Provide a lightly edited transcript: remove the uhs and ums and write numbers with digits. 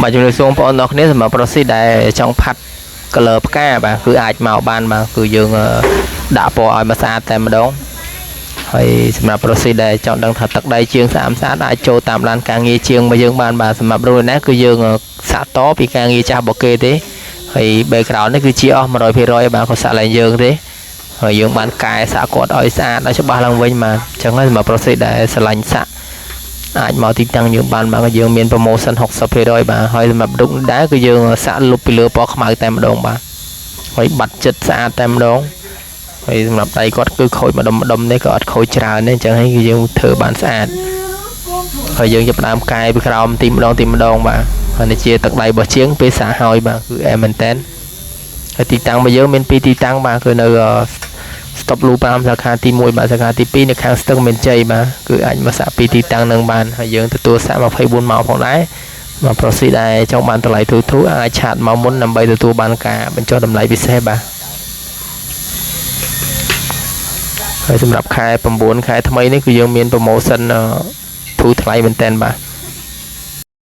បាទជំរាបសួរបងប្អូនទាំងអស់គ្នាសម្រាប់ប្រុសស៊ីដែលចង់ផាត់ color ផ្កាបាទគឺអាចមកបានបាទគឺយើងដាក់ពណ៌ឲ្យមកស្អាតតែម្ដងហើយសម្រាប់ប្រុសស៊ីដែលចង់ដឹងថាទឹកដីជាងស្អាតស្អាតអាចចូលតាមឡានការងារជាងមកយើងបានបាទសម្រាប់រូបនេះគឺយើងសាក់តពីការងារចាស់របស់គេទេហើយ background នេះគឺជាអស់100%បាទគាត់សាក់ឡើងយើងទេហើយយើងបានកែសាក់គាត់ឲ្យស្អាតឲ្យច្បាស់ឡើងវិញបាទអញ្ចឹងហើយសម្រាប់ប្រុសស៊ីដែលស្រឡាញ់សាក់អាចមកទីតាំងយើងបានបាទយើងមាន promotion 60%បាទហើយសម្រាប់រូបនេះដែរគឺយើងសាក់លុបពីលើពណ៌ខ្មៅតែម្ដងបាទហើយបាត់ចិត្តស្អាតតែម្ដងហើយសម្រាប់ដៃគាត់គឺខូចម្ដុំម្ដុំនេះក៏អត់ខូចច្រើនទេអញ្ចឹងហើយគឺយើងធ្វើបានស្អាតហើយយើងចាប់ផ្ដើមកែពីក្រោមទីម្ដងទីម្ដងបាទហើយនេះជាទឹកដៃរបស់ជាងពេលសាកហើយបាទគឺអែមមែនតើហើយទីតាំងរបស់យើងមានពីរទីតាំងបាទគឺនៅ ស្តុបលូ5សាខាទី1បាទសាខាទី2នៅខាងស្ទឹងមានជ័យបាទគឺអាចមកសាក់ពីទីតាំងនឹងបានហើយយើងទទួលសាក់24ម៉ោងផងដែរមកប្រុសស៊ីដែលចង់បានតម្លៃធូរៗអាចឆាតមកមុនដើម្បីទទួលបានការបញ្ចុះតម្លៃពិសេសបាទហើយសម្រាប់ខែ9ខែថ្មីនេះគឺយើងមាន promotion ធូរថ្លៃមែនតើបាទ។